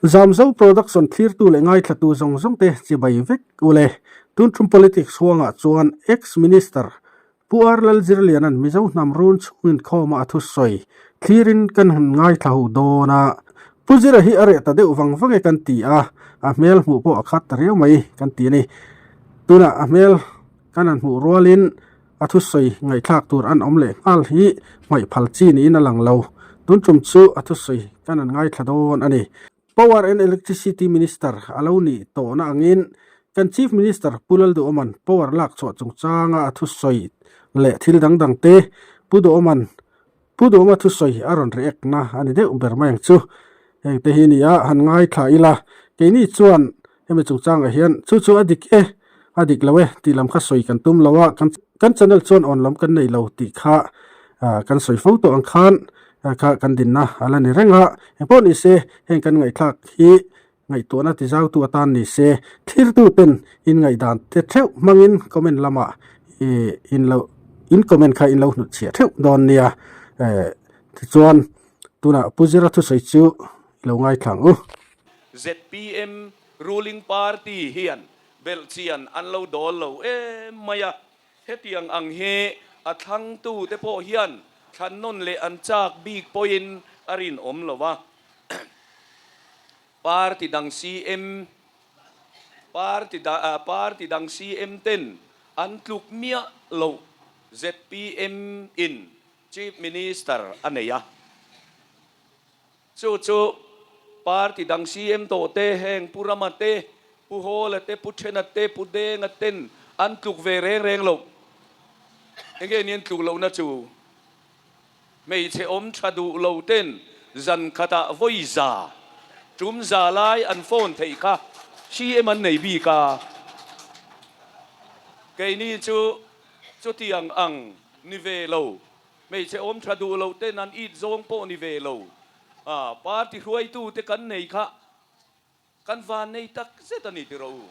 Zamzo Production thlirtu leh ngaithlatu zawng zawng te chibai vek ule. Tun tum politics huangah chuan ex-minister Pu R. Lalzirliana'n Mizo hnam run chhungin khawma a thusawi thlirin kan han ngaithla ho dawn a. Pu Zira hi a reh ta deuh vang vang e kan ti a, a hmel hmuh pawh a khat ta riau mai kan ti a ni. Tunah a hmel kan han hmuh rualin a thusawi ngaihthlak tur an awm leh nghal hi hmaih phal chi niin a lang lo. Tun tum chu a thusawi kan han ngaithla dawn a ni. Power and Electricity Minister a lo nih tawhna angin kan Chief Minister Pu Lalduhawman power lak chhuah chungchanga a thusawi leh thil dang dang te Pu Duhawman Pu Duhawma thusawi a rawn react na a ni deuh ber mai ang chu. Heng te hi nia han ngaithla ila, keini chuan hemi chungchangah hian chu chu a dik e, a dik lo e tih lam kha sawi kan tum lo a, kan channel chuan awn lam kan nei lo tih kha kan sawi fo tawh ang khan kha kan dinna a la ni reng a. Engpawh ni se heng kan ngaihthlak hi Ngaihtuahna tizautu atan ni se, thlirtuten in ngaihdan te theuh hmangin comment lamah in lo in comment kha in lo hnutchhiah theuh dawn nia. Tichuan tunah Pu Zira thusawi chu i lo ngaithla ang u. Zpm ruling party hian belhchian an lo dawl lo em mai a, hetiang ang hi a thlangtute pawh hian thlannawn leh an chak bik pawhin a rinawm lo a. Party dang CM Party party dang CM ten an tluk miah loh zpm in Chief Minister a nei a. Chu chu party dang CM tawh te heng Pu Rama te, Pu Hawla te, Pu Thena te, Pu Denga ten an tluk ve reng reng loh. Enge ni an tluk lohna chu? Hmeichhe awm tha duh lo ten zan khatah vawi za, tum za lai an phone theih kha CM an nei bik a. Keini chu chutiang ang ni ve lo, hmeichhe awm tha duh lo ten an it zawng pawh ni ve lo, party hruaitute kan nei kha Kan van nei tak zet a ni ti rawh u.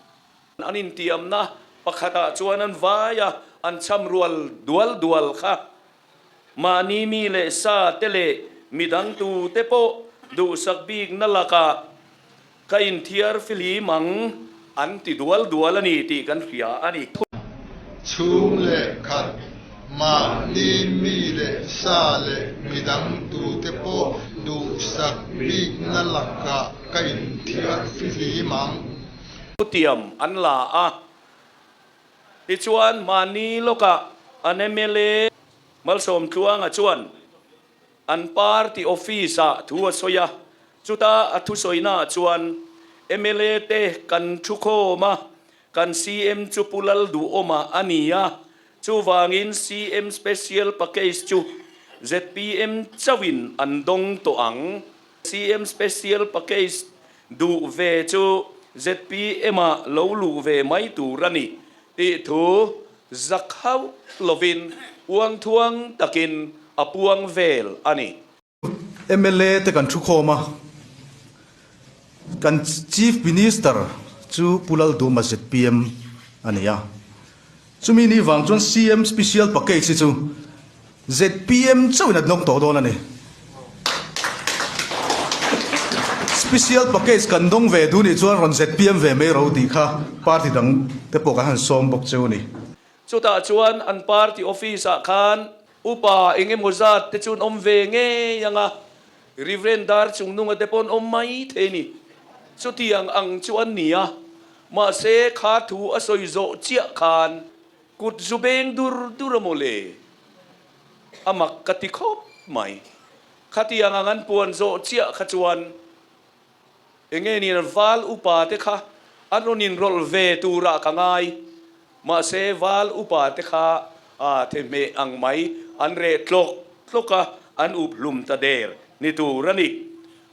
An intiamna pakhatah chuan an vai a, an cham rual dual dual kha. Mahni mi leh sa te leh midang tute pawh duhsak bikna lakah ka inthiar fihlim ang an ti dual dual a ni tih kan hria a ni. Chhung leh khat, mahni mi leh sa leh midang tute pawh duhsak bikna lakah ka inthiar fihlim ang. Thutiam an la a, tichuan mahni lawkah an mla Malsawmtluanga chuan an party office-ah thu a sawi a, chuta a thusawinaah chuan mla te kan thukhawm a, Kan CM chu Pu Lalduhawma a ni a, chuvangin CM Special Package chu zpm chauhin an dawng tawh ang. CM Special Package duh ve chu zpm-ah lo luh ve mai tur a ni tih thu zak hauh lovin uangthuang takin a puang vel a ni. Mla te kan thukhawm a, kan Chief Minister chu Pu Lalduma zpm a ni a. Chumi ni vang chuan CM Special Package hi chu zpm chauhin a dawng tawh dawn a ni. Special Package kan dawng ve duh nih chuan rawn zpm ve mai ro tih kha party dang te pawh kan han sawm bawk cheu a ni. Chutah chuan an party office-ah khan Upa eng emaw zat te chu an awm ve ngei ang a, Reverend Dar Chungnunga te pawh an awm mai thei a ni. Chutiang ang chu an ni a, mahse kha thu a sawi zawh chiah khan kut zu beng dur dur a maw le? A mak ka ti khawp mai. Khatiang ang an puan zawh chiah kha chuan enge niin an val upa te kha an rawn inrawlh ve turah ka ngai. Mahse, val upa te kha a thehmeh ang mai an reh tlawk tlawk a, an up hlum ta der ni tur a ni.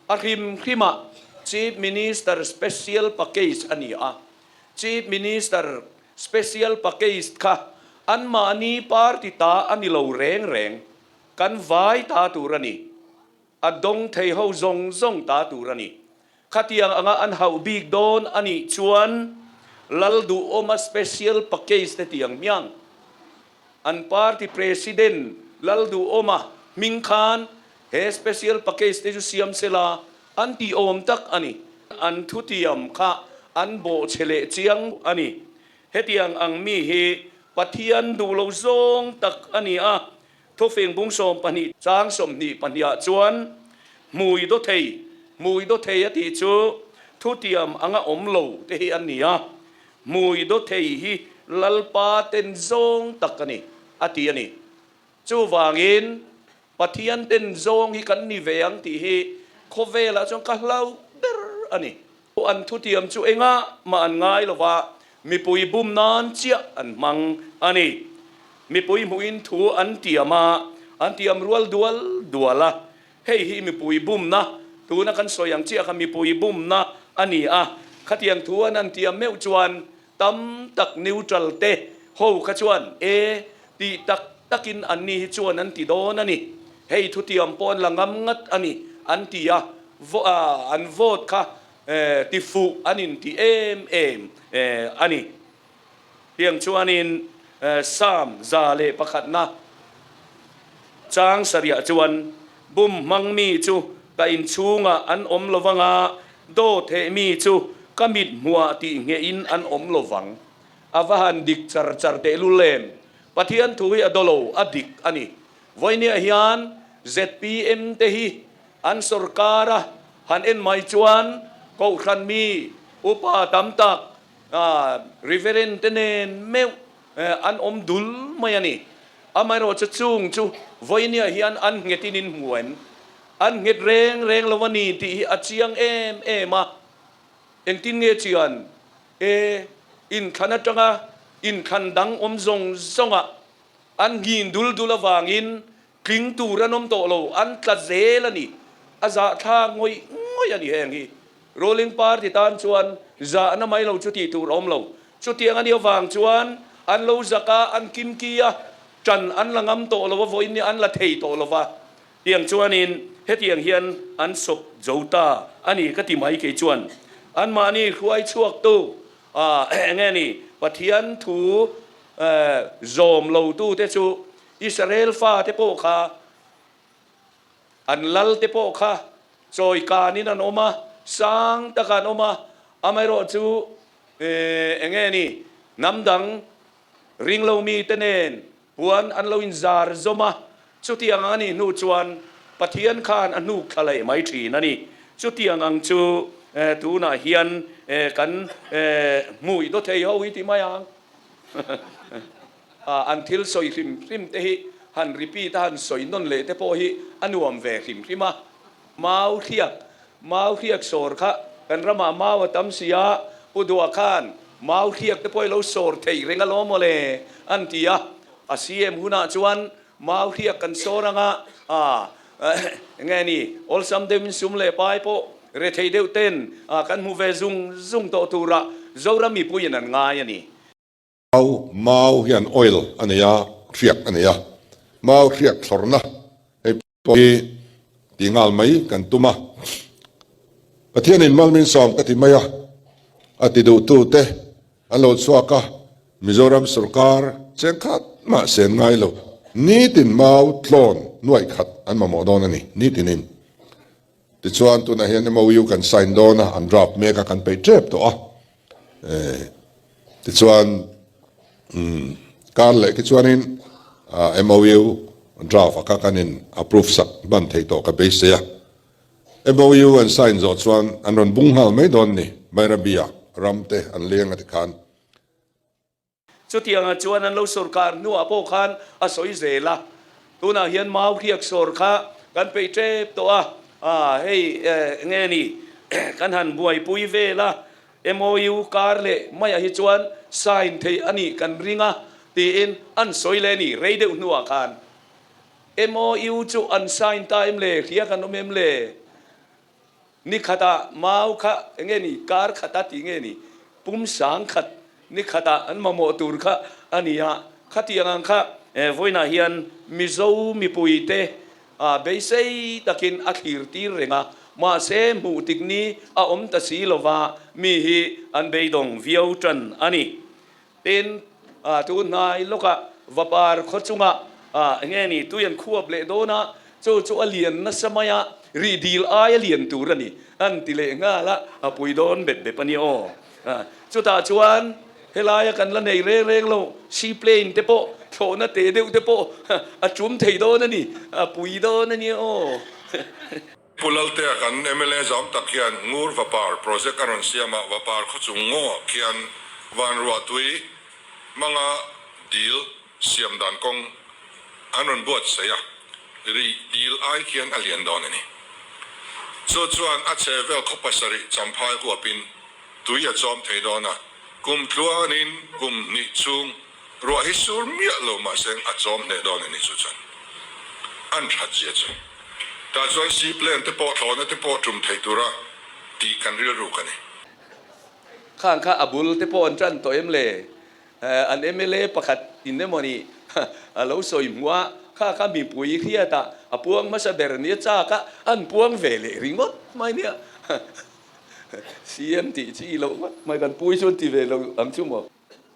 A hrim hrimah Chief Minister Special Package a ni a, Chief Minister Special Package kha anmahni party ta a ni lo reng reng, kan vai ta tur a ni. A dawng thei ho zawng zawng ta tur a ni. Khatiang anga an hauh bik dawn a nih chuan Lalduhawma special package te tiang hmiang. An party president Lalduhawma hming khan he special package te chu siam sela an tih awm tak a ni. An thutiam kha an bawhchhe leh chiang a ni. Hetiang ang mi hi Pathian duh lo zawng tak a ni a, Thufing bung 12 chang 22 ah chuan hmui daw thei, hmui daw thei a tih chu thutiam anga awm lo te hi an ni a, hmui daw thei hi Lalpa ten zawng tak a ni a ti a ni. Chuvangin Pathian ten zawng hi kan ni ve ang tih hi khawvelah chuan ka hlauh ber a ni. An thutiam chu engah mah an ngai lo va, mipui bum nan chiah an hmang a ni. Mipui hmuhin thu an tiam a, an tiam rual dual dual a. Hei hi mipui bumna, tuna kan sawi ang chiah kha mipui bumna a ni a. Khatiang thu an han tiam meuh chuan tam tak neutral te ho kha chuan e tih tak takin anni hi chuan an ti dawn a ni. Hei thutiam pawh an la ngam ngat a ni an ti a, an vote kha ti fuh an inti em em a ni. Tiang chuanin Psalm 101 chang sarihah chuan, Bum hmang mi chu ka inchhungah an awm lo vang a, dawt heh mi chu ka mit hmuah tih nghehin an awm lo vang. A va han dik char char tehlul em! Pathian thu hi a daw lo, a dik a ni. Vawinia hian zpm te hi an sorkar a han en mai chuan Kohhran mi upa tam tak Reverend te nen meuh an awm dul mai a ni. Amaherawhchu chung chu vawinia hian an nghetin in hmu em? An nghet reng reng lo a ni tih hi a chiang em em a. Engtin nge chian? E, inthlan atanga inthlan dang awm zawng zawngah an nghin dul dul avangin tling tur an awm tawh lo, an tla zel a ni. A zahthlak ngawih ngawih a ni heng hi. Ruling party tan chuan zahna mai lo chu tih tur a awm lo. Chutiang a nih avang chuan an lo zak a, an kimki a, ṭan an la ngam tawh lo a, vawiin an la thei tawh lo va. Tiang chuanin hetiang hian an sawp zo ta a ni ka ti mai kei chuan. Anmahni hruai chhuaktu eng nge ni Pathian thu zawm lotute chu Israel fate pawh kha an lal te pawh kha chawi kanin an awm a, sang taka an awm a, amaherawhchu eng nge ni hnam dang ringlo mite nen Puan an lo inzar zawm a, chutiang ang a nih hnu chuan Pathian khan a hnuk thla leh mai thin a ni. Chutiang ang chu tunah hian kan hmui daw thei ho hi ti mai ang. An thil sawi hrim hrim te hi han repeat a han sawi nawn leh te pawh hi a nuam ve hrim hrim a. Mau hriak, mau hriak sawr kha kan ramah mau a tam si a, Pu Duha khan mau hriak te pawh i lo sawr thei reng alawm maw le an ti a, a CM hunah chuan mau hriak kan sawr ang a, ah enge ni awlsam deuhin sum leh pai pawh rethei deuh ten kan hmu ve zung zung tawh turah Zoram mipuiin an ngai a ni. Mau, mau hian oil a nei a, hriak a nei a, mau hriak thlawrna hei pawh hi tih nghal mai kan tum a. Pathianin Malmin sawm ka ti mai a, a ti duhtute an lo chhuak a, Mizoram sorkar cheng khat mah sen ngai lo, nitin mau tlawn nuaih khat an mamawh dawn a ni, nitinin. Tichuan tunah hian MOU kan sign dawn a, an draft mek a, kan peih tep tawh a. Tichuan kar leh khi chuanin MOU draft a kha kan in approve sak hman thei tawh ka beisei a. MOU an sign zawh chuan an rawn bung nghal mai dawn ni, Bairabi-ah ram te an leng a tikhan. Chutiangah chuan an lo sawrkar hnuah pawh khan a sawi zel a, tunah hian mau hriak sawr kha kan peih tep tawh a, ah hei nge ni kan han buaipui vel a, MOU kar leh maiah hi chuan sign theih a nih kan ring a tiin an sawi leh a ni rei deuh hnuah khan. MOU chu an sign ta em le, hria kan awm em le? Ni khatah mau kha eng nge ni, kar khat a tih nge ni, pum sang khat ni khatah an mamawh tur kha a ni a. Khatiang ang kha vawiinah hian Mizo mipuite beisei takin a thlir tir reng a, mahse hmuh tik ni a awm ta si lova mi hi an beidawng viau tan a ni. Tin, tun hnai lawkah Vapar khaw chungah eng nge ni tui an khuap leh dawn a, chu chu a lian nasa mai a. Rih dil aia lian tur a ni, an ti leh nghal a, a pui dawn bep bep a ni aw. Chutah chuan helaia kan la nei reng reng lo, seaplane te pawh, thlawhna te deuh te pawh a tum thei dawn a ni, a pui dawn a ni aw. Pu Laltea kan mla zam tak hian Ngur Vapar project a rawn siam a, Vapar khawchung ngawah khian Vanruahtui hmanga dil siam dan kawng an rawn buatsaih a, rih dil ai khian a lian dawn a ni. Chu chuan a chhehvel khaw pasarih champhai huapin tui a chawm thei dawn a, kum tluanin kum hnih chhung ruah hi sur miah lo mahse a chawm hneh dawn a ni chu chuan an that zia chu. Tah chuan seaplane te pawh thlawhna te pawh tum thei tura tih kan rilruk a ni. Khang kha a bul te pawh an tan tawh em le? An mla pakhat in emaw nih a lo sawi hmuh a, kha kha mipui hriat ah a puang hmasa ber nia chak a, an puang ve leh ringawt mai nia. CM tih chi loh ngawt mai kan pui chuan ti ve lo ang chu maw.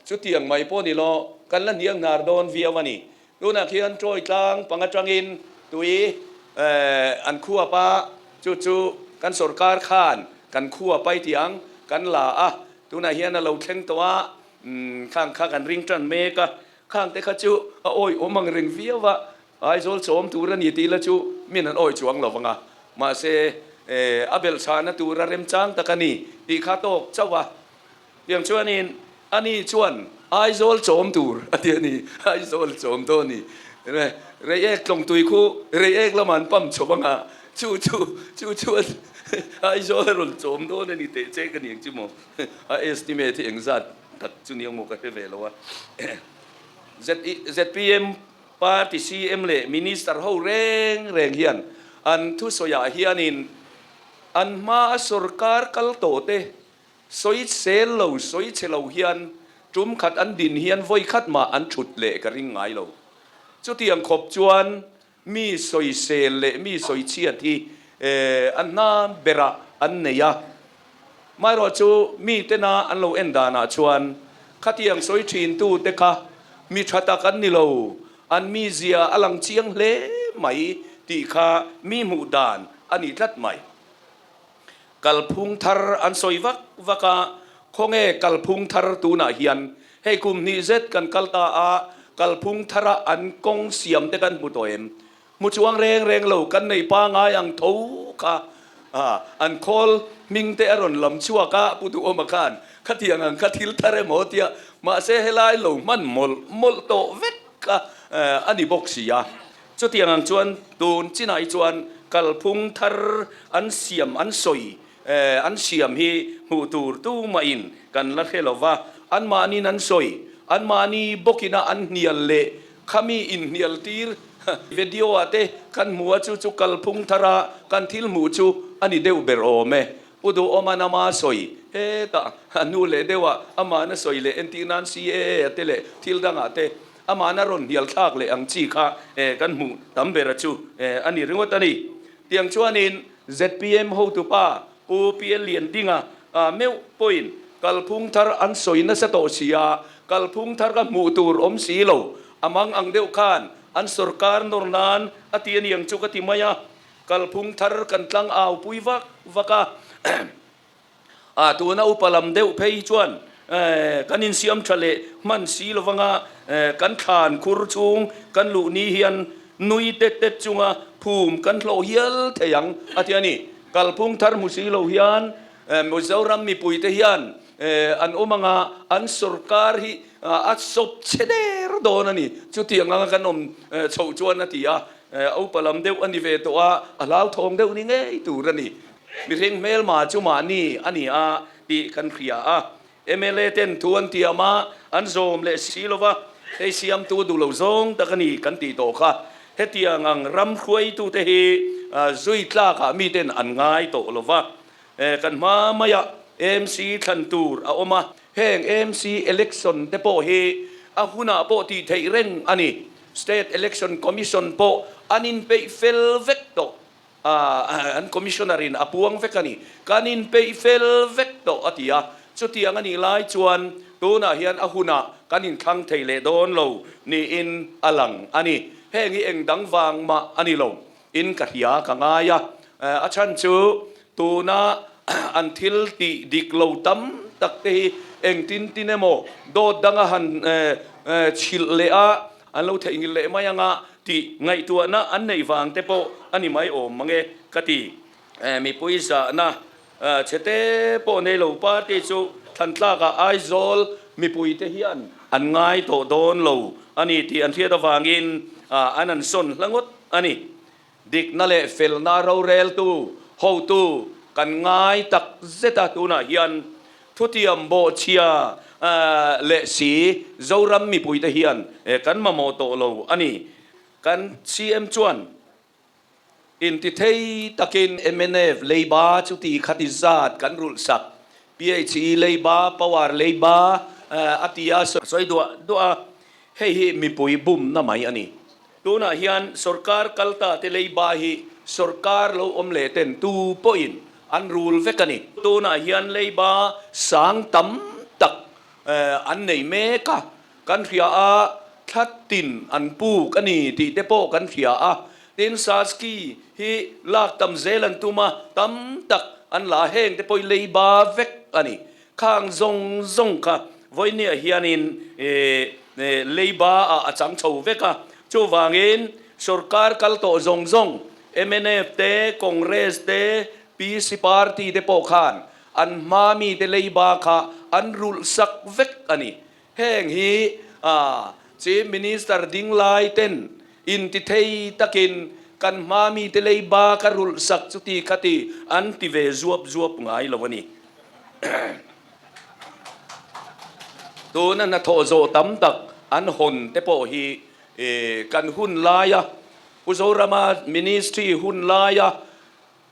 Chutiang mai pawh ni lo, kan la hniang hnar dawn viau a ni. Tunah khian Troy tlang pang atangin tui an khuap a, chu chu kan sorkar khan kan khuap ai tih ang kan la a, tunah hian a lo thleng tawh a, khang kha kan ring tan mek a, khang te kha chu a awi awm ang reng viau a, Aizawl chawm tur a ni tih la chu min an awi chuang lo vang a, mahse a belhchhahna tura remchang tak a ni tih kha tawk chauh a. Tiang chuanin ani chuan Aizawl chawm tur a ti a ni, Aizawl chawm dawn a ni. Reiek tlawngtui khu Reiek lamah an pump chho vang a, chu chu chu chuan Aizawl a rawn chawm dawn a ni teh che ka ni ang chu maw? A estimate hi engzat tak chu ni ang maw ka hre ve lo a. ZPM Party CM leh Minister ho reng reng hian an thusawiah hianin an hmaa sorkar kal tawh te sawi sel lo, sawi chhe lo hian tum khat an din hian vawi khat mah an thut leh ka ring ngai lo. Chutiang khawp chuan mi sawi sel leh mi sawi chhiat hi an hna berah an nei a. Maherawh chu mi tena an lo en danah chuan khatiang sawi thin tu te kha mi tha tak an ni lo, an mizia a lang chiang hle mai tih kha mi hmuh dan a ni tlat mai. Kalphung thar an sawi vak vak a, khawnge kalphung thar tunah hian hei kum hnih zet kan kal ta a, kalphung thara an kawng siam te kan hmu tawh em? Hmu chuang reng reng lo kan nei pangai ang tho kha an khawl hming te a rawn lam chhuak a, Pu Duhawma khan khatiang ang kha thil thar emaw tia mahse helai lo hman mawlh mawlh tawh vek kha a ni bawk si a. Chutiang ang chuan tun chinah hi chuan kalphung thar an siam an sawi an siam hi hmuh tur tumahin kan la hre lo va, anmahniin an sawi, anmahni bawkina an hnial leh Khami inhnial tir video ah te kan hmu a chu chu kalphung thar a kan thil hmuh chu a ni deuh ber awm e. Pu Duhawman ama sawi hetah a nu leh deuh ah amahna sawi leh entir nan CAA ah te leh thil dang ah te amahna rawn hnial thlak leh ang chi kha kan hmuh tam ber a chu a ni ringawt a ni. Tiang chuanin zpm hotupa Pu PL Liandinga meuh pawhin kalphung thar an sawi nasa tawh si a, kalphung thar ka hmuh tur awm si lo, a mang ang deuh khan an sorkar nawr nan a ti a niang chu ka ti mai a, kalphung thar kan tlang au pui vak vak a, a tuna upa lam deuh phei chuan kan insiam tha leh hman si lo vanga kan thlan khur chhung kan luh ni hian nui tet tet chunga phum kan hlawh hial thei ang a ti a ni. Kalphung thar hmu si lo hian Mizoram mipuite hian an awm anga an sorkar hi a sawp chhe der dawn a ni. Chutiang anga kan awm chhoh chuan a ti a, upa lam deuh a ni ve tawh a, a hlauthawng deuh ni ngei tur a ni. Mihring hmelma chu mahni a ni a tih kan hria a, Mla ten thu an tiam a, an zawm leh si lo va, hei siamtu duh lo zawng tak a ni kan tih tawh kha. Hetiang ang ram hruaitute hi zui tlakah miten an ngai tawh lo va. Kan hma maiah AMC thlan tur a awm a, heng AMC election te pawh hi a hunah pawh tih theih reng a ni. State Election Commission pawh an inpeih fel vek tawh. An Commissioner in a puang vek a ni. Kan inpeih fel vek tawh a ti a. Chutiang a nih lai chuan tunah hian a hunah kan inthlang thei leh dawn lo niin a lang a ni. Heng hi eng dang vang mah a ni lo in ka hria ka ngai a. A chhan chu tuna an thil tih dik lo tam tak te hi engtin tin emaw dawt danga han chhilh leh a, an lo theihnghilh leh mai anga tih ngaihtuahna an neih vang te pawh a ni mai awm mange ka ti. Mipui zahna chhete pawh nei lo party chu thlantlakah Aizawl mipuite hian an ngai tawh dawn lo a ni tih an hriat avangin an an sawn hla ngawt a ni. Dikna leh felna roreltu hotu kan ngai tak zet a, tunah hian thutiam bawhchhia leh si Zoram mipuite hian kan mamawh tawh lo a ni. Kan CM chuan Intithei takin mnf leiba chu ti kha ti zat kan rulh sak, PHE leiba, power leiba a ti a sawi duah duah a, hei hi mipui bumna mai a ni. Tunah hian sorkar kalta te leiba hi sorkar lo awm leh ten tu pawhin an rul vek a ni. Tunah hian leiba sang tam tak an nei mek a, Kan hria a, thla tin an puk a ni tih te pawh kan hria a. Tin, Saski hi lak tam zel an tum a, tam tak an la a, heng te pawh hi leiba vek a ni. Khang zawng zawng kha vawinia hianin leiba ah a chang chho vek a. Chuvangin sorkar kal tawh zawng zawng, mnf te, Congress te, PC party te pawh khan an hma mite leiba kha an rulh sak vek a ni. Heng hi Chief Minister ding lai ten intithei takin kan hma mite leiba ka rulh sak chuti khati an ti ve zuap zuap ngai lo a ni. Tuna hnathawh zawh tam tak an hawn te pawh hi kan hun laia Pu Zorama Ministry hun laia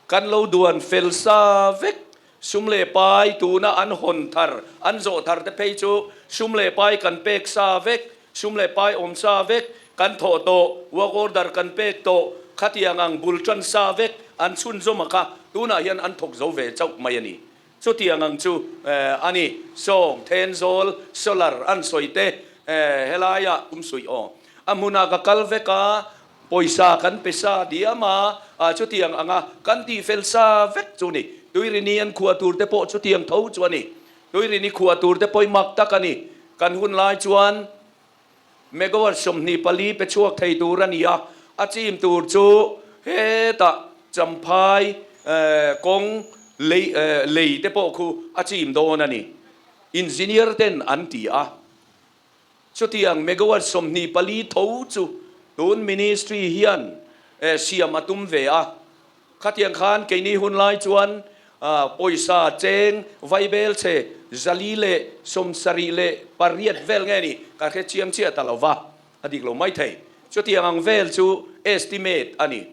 Kan lo duan fel sa vek. Sum leh pai tuna an hawn thar, an zawh thar te phei chu sum leh pai kan pek sa vek, sum leh pai awm sa vek, kan thawh tawh, work order kan pek tawh, khatiang ang bul tan sa vek an chhunzawm a kha tunah hian an thawk zo ve chauh mai a ni. Chutiang ang chu a ni. Sawng, Thenzawl, Solar an sawi te helaiah umsuih aw. A hmunah ka kal vek a, Pawisa kan pe sa diam a, ah chutiang anga kan tih fel sa vek chu ni. Tuirini an khuah tur te pawh chutiang tho chu a ni. Tuirini khuah tur te pawh i mak tak a ni. Kan hun lai chuan megawatt 24 pe chhuak thei tur a ni a, a chim tur chu hetah Champhai kawng lei lei te pawh khu a chim dawn a ni. Engineer ten an ti a. Chutiang megawatt 24 tho chu tun ministry hian siam a tum ve a. Khatiang khan keini hun lai chuan pawisa cheng vaibel che 478 vel nge ni ka hre chiang chiah ta lo va, a dik lo mai thei. Chutiang ang vel chu estimate a ni.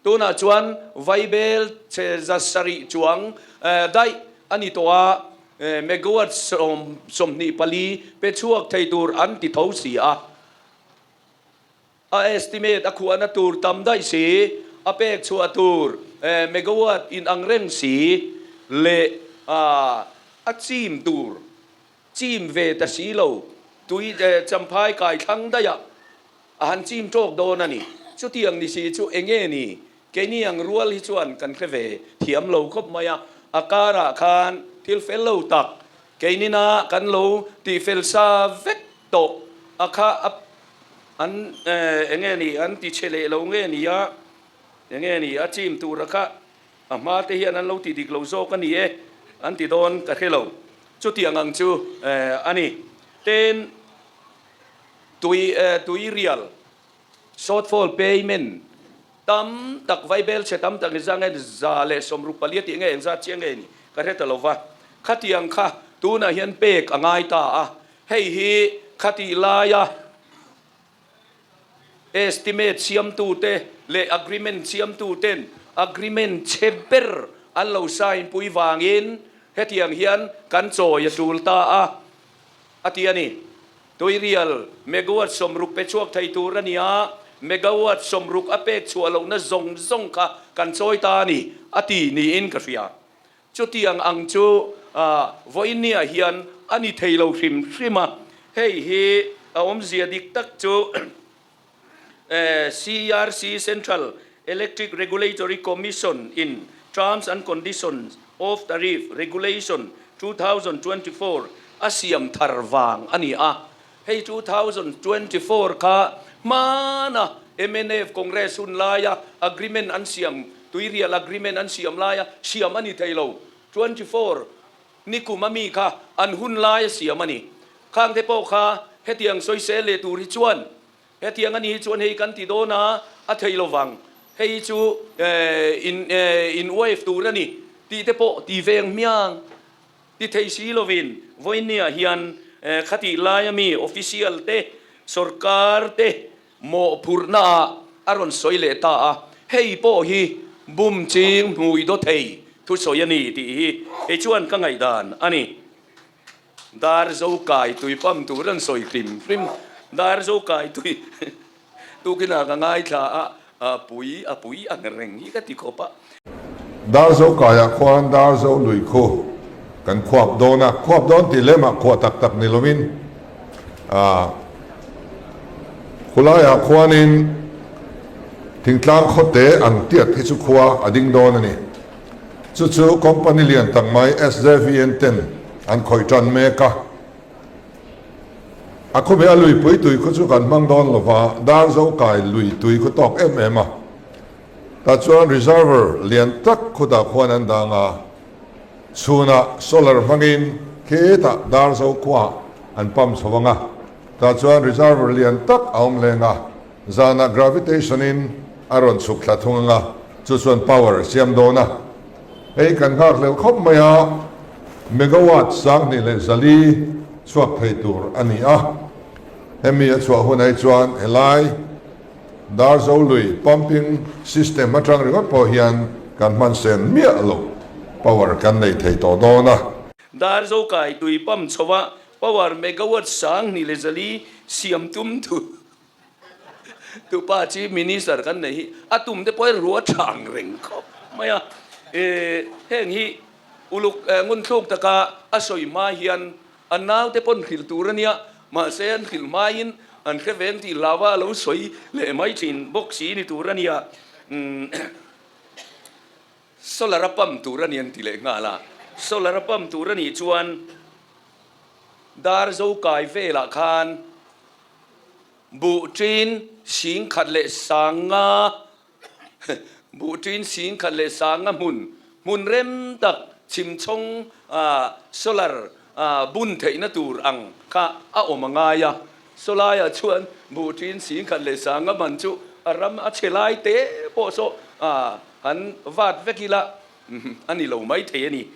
Tunah chuan vaibel che 700 chuang daih a ni tawh a, megawatt 24 pe chhuak thei tur an ti tho si a. A estimate a khuahna tur tam daih si, a pek chhuah tur megawatt inang reng si leh a chim tur chim ve ta si lo, tui Champhai kai thlang daih a. A han chim tawk dawn a ni. Chutiang ni si chu enge ni? Keini ang rual hi chuan kan hre ve thiam lo khawp mai a. A karah khan thil fel lo tak keinina kan lo tih fel sa vek tawh a kha a an enge ni an ti chhe leh lo nge ni a, enge ni a chim tur a kha a hma te hian an lo ti dik lo zawk a ni e an ti dawn ka hre lo. Chutiang ang chu a ni. Tin. Tui tui rial, shortfall payment, tam tak vaibel chhe tam tak engzah nge 164 tih nge engzat chiah nge ni ka hre ta lo va. Khatiang kha tunah hian pek a ngai ta a, hei hi khatih laia estimate siamtute leh agreement siamtuten agreement chhe ber an lo sign pui vangin hetiang hian kan chawi a tul ta a. A ti a ni. Tuirial megawatt 60 pe chhuak thei tur a ni a, megawatt 60 a pek chhuah lohna zawng zawng kha kan chawi ta a ni, a ti niin ka hria. Chutiang ang chu vawiinniah hian a ni thei lo hrim hrim a, hei hi a awmzia dik tak chu CERC Central. Electric Regulatory Commission in Terms and Conditions of Tariff Regulation 2024 a siam thar vang a ni a. Hei 2024 kha hmana mnf Congress hun laia agreement an siam, tuirial agreement an siam laia siam a ni thei lo. 24 Nikum a mi kha an hun laia siam a ni. Khangte pawh kha hetiang sawisel leh tur hi chuan Hetiang a nih hi chuan hei kan ti dawn a, a thei lo vang. Hei hi chu in in wave tur a ni tih te pawh ti veng hmiang ti thei si lovin vawiinniah hian khatih laia mi official te, sorkar te mawhphurhna ah a rawn sawi leh ta a, hei pawh hi bum ching hmui daw thei thusawi a ni tih hi kei chuan ka ngaihdan a ni. Dar zo kai tui pam tur an sawi hrim hrim. Dar zo kai tui tukinah ka ngaithla a, a pui a pui ang reng hi ka ti khawp a. Dar zo kaiah khuan dar zo lui khu kan khuap dawn a, khuap dawn tih lemah khuah tak tak ni lovin ah khulaiah khuanin thingtlang khawte ang tiat hi chu khua a ding dawn a ni. Chu chu company lian tak mai SJVN ten an khawih tan mek a. A khawve a luipui tui khu chu kan hmang dawn lova, Darzo kai lui tui khu tawk em em a. Tah chuan reservoir lian tak khutah khuan an dang a, chhunah solar hmangin khitah Darzo khuaah an pump chho ang a. Tah chuan reservoir lian tak a awm leng a. Zanah gravitation in a rawn chhuk thla thung anga, chu chuan power a siam dawn a. Hei kan nghak hlel khawp mai a, megawatt 2400 chhuak thei tur a ni a. Hemi a chhuah hunah hi chuan helai Darzo lui pumping system atang ringawt pawh hian kan hman sen miah loh power kan nei thei tawh dawn a. Darzo kai tui pump chhoa power megawatt 2400 siam tum thu. Tupa Chief Minister kan nei hi a tum te pawh hi rua thang reng khawp mai a. Heng hi uluk ngunthluk taka a sawi hma hian a naute pawn hrilh tur a nia, mahse an hrilh hmain an hre veng tih hlauha a lo sawi leh mai thin bawk si ni tur a nia. Solar a pump tur a ni an ti leh nghal a, solar a pump tur a nih chuan dar zo kai velah khan Buh ṭin 10,100, Buh ṭin 1100 hmun, hmun rem tak chhimchhawng solar bun theihna tur ang kha a awm a ngai a. Sawlaiah chuan buh ṭin 1100 man chu a ram a chhe lai te pawh saw han vat vek ila a ni lo maithei a ni.